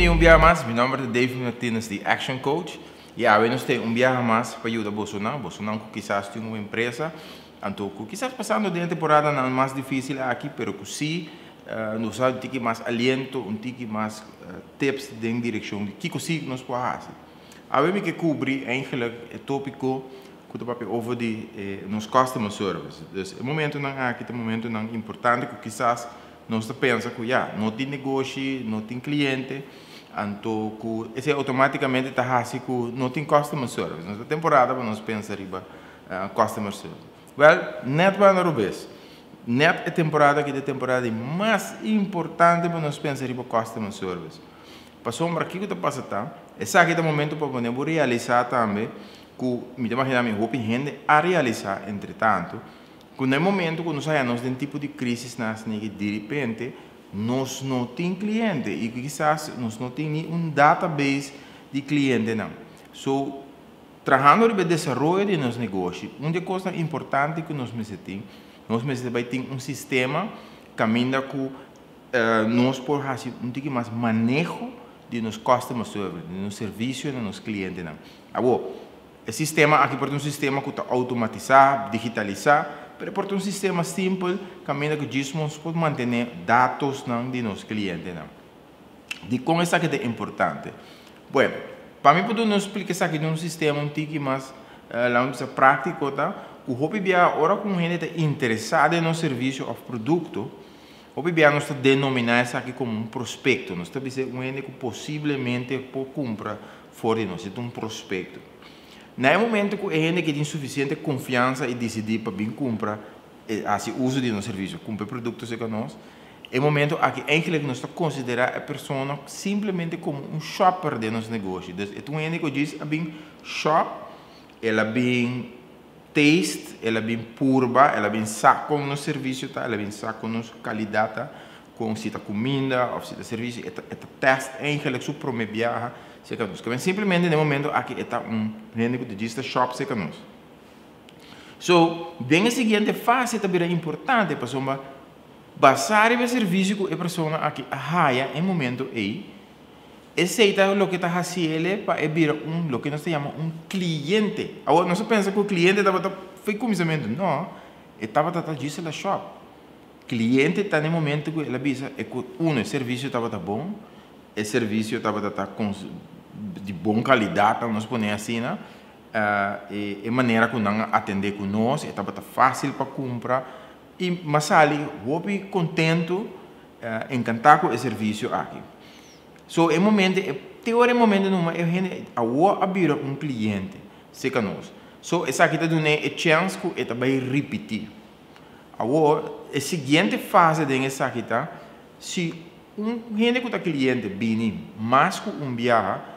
Bon bini un biaha mas. Mi nomber ta David Martinez di Action Coach. Y awe nos tin un biaha mas pa yuda bosonan, bosonan cu kisas tin un empresa, anto cu kisas pasando den temporada nan mas dificil aki, pero cu si nos un tiki mas aliento, un tiki mas tips den direccion di kico si nos por haci. Awe mi ke cubri eigenlijk e topico cu ta papia over di nos customer service. Dus e momentonan aki ta momentonan importante cu kisas nos ta pensa cu ya, no tin negoshi, no tin cliente, anto cu esey automaticamente ta haci cu no tin customer service. Nos temporada pa nos pensa riba customer service. Wel, net banda robes. Net e temporada aki ta e temporada mas importante pa nos pensa riba customer service. Pasobra kico ta pasa ta, esaki ta e momento pa por realisa tambe cu mi ta imagina mi hopi hende a realisa entre tanto, cu na momento cu nos haya nos den tipo di crisis nas negi di repente nos no tin cliente y kisas nos no tin ni un database di clientenan. So, trahando riba desaroyo di nos negoshi, un di cos importante cu nos mester tin, nos mester bay tin un sistema caminda cu nos por haci un tiki mas maneho di nos customer service, di nos servicio di nos clientenan. Abo, e sistema aki por un sistema cu ta automatisa, digitalisa, pero por un sistema simpel caminda cu nos por mantene datonan di nos clientenan. Di con esaki ta importante? Bueno, pa mi por nos splica esaki den un sistema un tiki mas laga practico, ta? O hopi bia ora cu hende ta interesa den nos servicio of producto, hopi bia nos ta denomina esaki como un prospecto. Nos ta bisa un hende cu posiblemente por cumpra for di nos, ta un prospecto. Na momento cu e hende cu tin suficiente confiansa y dicidi pa bin cumpra, haci uso di nos servicio, cumpra producto cu nos, e momento aki eigenlijk nos ta considera e persona simplemente como un shopper di nos negoshi. Dus e un hende cu djis a bin shop, el a bin taste, el a bin purba, el a bin sa con nos servicio ta, el a bin sa con nos calidad ta, con si ta cuminda of si ta servicio, e ta test eigenlijk su prome biaha serca nos. Cu simplemente na e momento aki ta un hende cu djis ta shop serca nos. So, den e siguiente fase tambe ta importante pa basa e servicio cu e persona aki a haya e momento ey, esey ta loke ta haciele pa bira un loke nos ta yama un cliente. Awor nos pensa cu e cliente tabata for di cuminsamento. No, e tabata djis el a shop. Cliente ta na momento cu el a bisa e cu un e servicio tabata bon, e servicio tabata di bon calidad, nos pone asina, e manera cu nan a atende cu nos, tabata facil pa cumpra y m'a sali hopi contento, encanta cu e servicio aki. So, e momento, te e momento numa, e hende a bira un cliente, serca nos. So, esaki ta duna e chance cu e ta bay ripiti. Awor, e siguiente fase di esaki ta, si un hende cu ta cliente bini mas cu un biaha,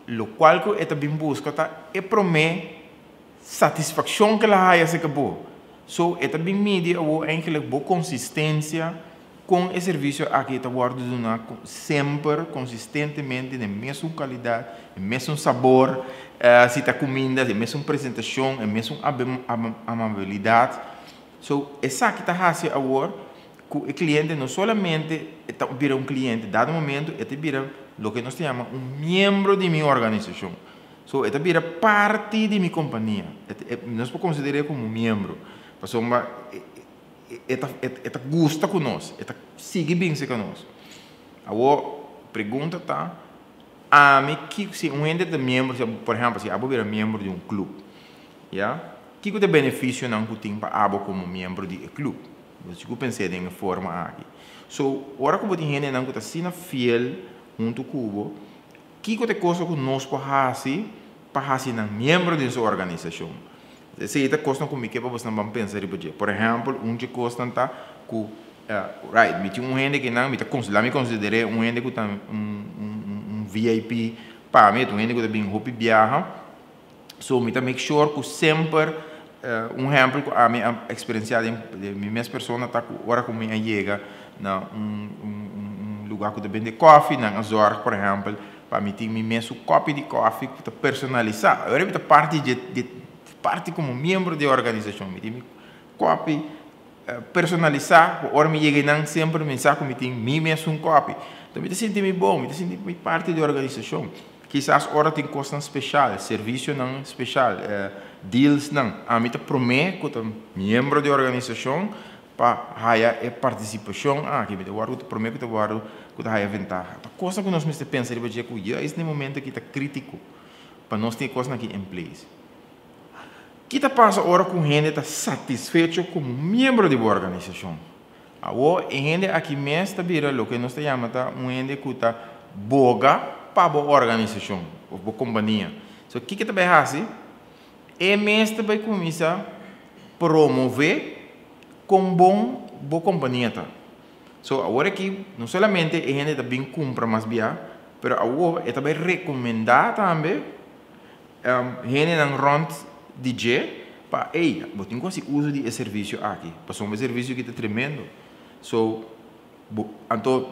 locual cu e ta bin busca ta e prome satisfaccion cu el a haya serca bo. So, e ta bin midi awor eigenlijk bo consistencia cu e servicio aki ta wordo duna semper consistentemente na mesun calidad, e mesun sabor, si ta cuminda, e mesun presentacion, e mesun amabilidad. So, esaki ta haci awor cu e cliente no solamente ta bira un cliente, dado momento, e ta bira loke nos ta yama un miembro di mi organisacion. So, e ta bira parti di mi compania. Nos por considera como miembro. Pasobra e ta gusta cu nos, e ta sigui bin cu nos. Awor, pregunta ta, ami cu si un hende ta miembro, si, por ehempel, si abo bira miembro di un club, ya? Kico ta e beneficionan cu tin pa abo como miembro di e club? Si bo pensa den forma aki. So, ora cu tin hendenan cu ta asina fiel hunto cu bo, kico ta e cos cu nos por hasi pa hasi nan miembro di su organisacion? Esey ta cos cu mi ke pa boso ban pensa riba dje. Por ehempel, un di cos ta cu right, mi tin un hende cu nan mi ta considera, mi considera un hende cu ta un VIP pa mi, un hende cu ta bin hopi biaha. So mi ta make sure cu semper un ehempel cu ami a experiencia di mi mes persona ta cu ora cu mi a yega na un lugar cu ta bende koffie, nan a zorg, por ehempel, pa mi tin mi mes cup di koffie cu ta personalisa. Awor mi ta parti di parti como miembro di organisacion, mi tin mi cup personalisa, ora mi yega nan semper mi sa cu mi tin mi mes un cup. Anto mi ta sinti mi bon, mi ta sinti mi parti di organisashon. Kisas ora tin kosnan speshal, servisionan speshal, dealsnan, ami ta promé ku ta miembro di organisashon pa haya e partisipashon aki. Mi ta wòrdu ku ta promé ku ta wòrdu ku ta haya ventaha. Ta kosnan ku nos mester pensa riba dje ku juist na e momento aki ta krítiko pa nos tin e kosnan aki in place. Ki ta pasa ora ku un hende ta satisfecho komo miembro di bo organisashon? Awor e hende aki mes ta bira loke nos ta yama ta un hende ku ta boga pa bo organisashon òf bo kompania. So kiko e ta bai hasi? E mes ta bai kuminsá promové kon bon bo kompania ta. So awor aki no solamente e hende ta bin kumpra mas bia, pero awor e ta bai rekomendá tambe Hendenan rònt di dje pa, ey, bo tin ku hasi uso di e servisio aki, pasobra e servisio aki ta tremendo. So, bo, anto,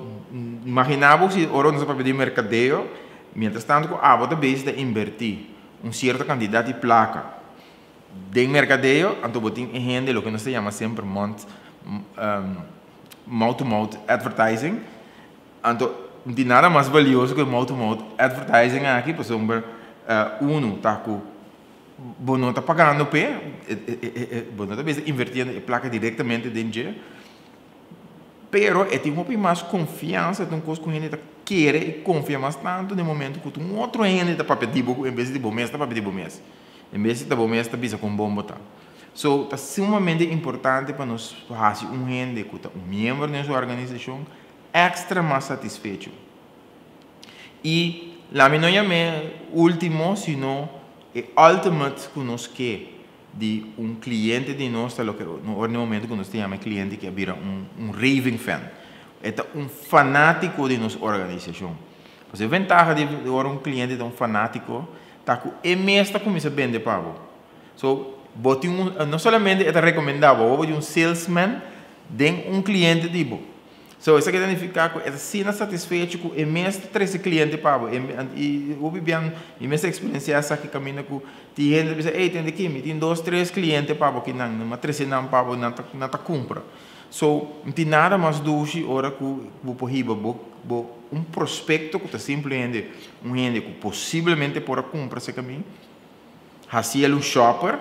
imaginá bo si ora nos a papia di merkadeo, mientras tanto ku abo ta bezig ta inbertí un sierto kantidat di plaka den merkadeo, anto bo tin e hende loke nos ta yama semper mont, mouth to mouth advertising. Anto, no tin nada mas valioso ku e mouth to mouth advertising aki pasobra uno ta ku bo no ta pagando p'e, bo no ta bisa invertiendo e plaka direktamente den dje, pero e tin hopi mas konfiansa, ta un kos ku hende ta kere i konfia mas tantu den momento ku un otro hende ta papia di bo en bes di bo mes ta papia di bo mes, en bes di ta bo mes ta bisa kon bon bo ta. So, ta sumamente importante pa nos hasi un hende ku ta un miembro den su organisashon Extra mas satisfecho. I laat mi no yam'é ultimo sino e ultimate ku nos ke di un kliente di nos ta loke ora na e momento ku nos ta yama e kliente ke a bira un un raving fan. E ta un fanátiko di nos organisashon. Pasobra e ventaha di ora un kliente ta un fanátiko ta ku e mes ta kuminsá bende pa bo. So bo tin un no solamente e ta rekomendá bo, bo tin un salesman den un kliente di bo. So esaki ta nifiká ku e ta asina satisfecho ku e mes ta trese kliente pa bo. I hopi biaha mi mes a eksperensiá esaki kaminda ku tin hende ta bisa, ey tende aki mi tin dos tres kliente pa bo akinan, mi a trese nan pa bo, nan ta nan ta kumpra. So no tin nada mas dushi ora ku bo por hiba bo bo un prospekto ku ta simplemente un hende ku posiblemente por a kumpra esaki mi, hasi el un shopper,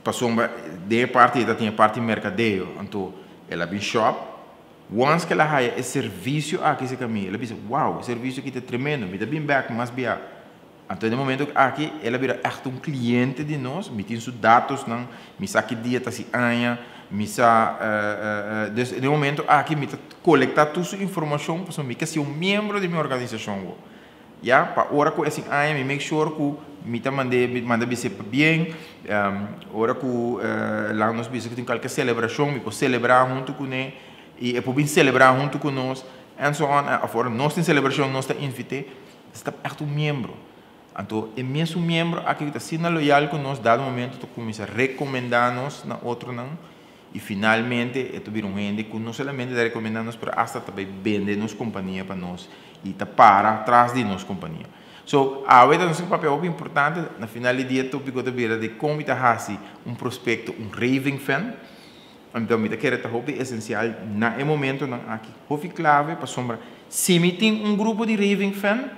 pasobra den e parti e ta tin e parti merkadeo, anto el a bin shop, once ku el a haya e servisio aki se kaminda, el a bisa, wow, e servisio aki ta tremendo, mi ta bin bek mas bia. Anto den e momento aki el a bira ègt un kliente di nos, mi tin su datosnan, mi sa ki dia ta si aña, mi sa, dus den e momento aki mi ta kolektá tur su informashon pasobra mi ke si un miembro di mi organisashon wou. Ya, pa ora ku esin aña mi make sure ku mi ta mand'é, mi manda bis'é pabien, ora ku laga nos bisa ku tin kualke selebrashon mi por selebrá huntu kuné i e por bin selebrá huntu ku nos and so on, òf ora nos tin selebrashon nos ta invit'é, es ta ègt un miembro. Anto e mesun miembro aki ku ta asina loyal ku nos dado momento ta kuminsá rekomendá nos na otronan i finalmente e ta bira un hende ku no solamente ta rekomendá nos pero asta ta bai bende nos kompania pa nos i ta para tras di nos kompania. So, awe ta nos papia hopi importante, na final di dia topiko ta bira di kon mi ta hasi un prospekto un raving fan. Anto mi ta kere ta hopi esensial na e momentonan aki, hopi klave pasobra si mi tin un grupo di raving fan,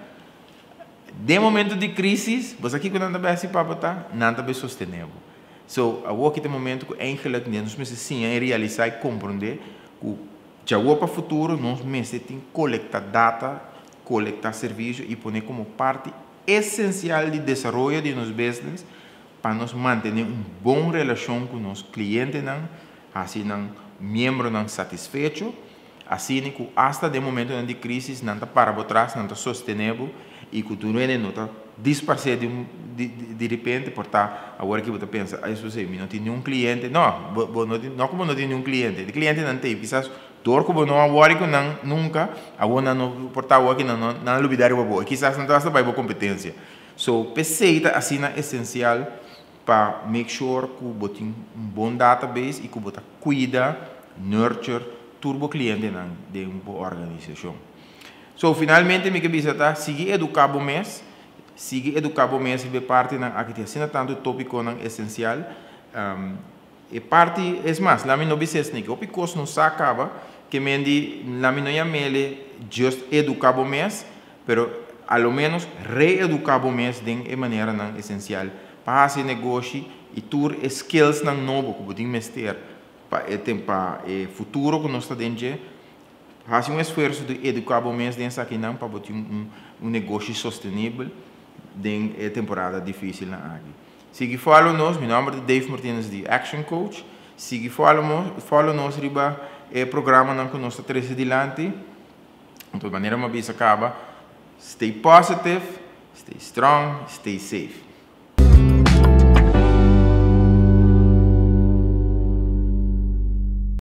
den momento di krisis, bo sa kiko nan ta bai hasi pa bo ta? Nan ta bai sostene bo. So, awor ki ta e momento ku eigenlik nos mester siña i realisá i komprondé ku Djawo pa futuro nos mester tin kolekta data, kolekta servisio i pone komo parti esensial di desaroyo di nos business pa nos mantene un bon relashon ku nos klientenan, hasi nan miembronan satisfecho, asina ku asta den momentonan di krisis nan ta para bo tras, nan ta sostene bo i ku tur hende no ta disparsé di un di ripente por ta awor aki bo ta pensa ay sosé mi no tin niun kliente no bo bo no tin no ku bo no tin niun kliente di klientenan ta ei kisas dor ku bo no a wòri ku nan nunka awor nan no por ta awor aki nan no nan a lubida riba bo i kisas nan ta hasta bai bo kompetensia so p'esei ta asina esensial pa make sure ku bo tin un bon database i ku bo ta kuida nurture tur bo klientenan den bo organisashon. So, finalmente mi ke bisa ta, sigui eduká bo mes, sigui eduká bo mes riba e partinan aki, tin asina tantu tópikonan esensial. E parti, es mas, laat mi no bisa esaki, hopi kos no sa kaba, Ke men laga mi no yam'é just eduká bo mes, pero a lo menos reeduká bo mes den e maneranan esensial pa hasi negoshi i tur skills nan nobo ku bo tin mester pa e tempu, pa e futuro ku nos ta den. Hasi un esfuerso di eduká bo mes den esakinan pa tin un negoshi sostenibel den e temporada difísil nan aki. Sigui follow nos, mi nòmber ta Dave Martinez di Action Coach. Sigui follow nos riba e programanan ku nos ta trese dilanti. Anto, manera mi a bisa kaba, stay positive, stay strong, stay safe.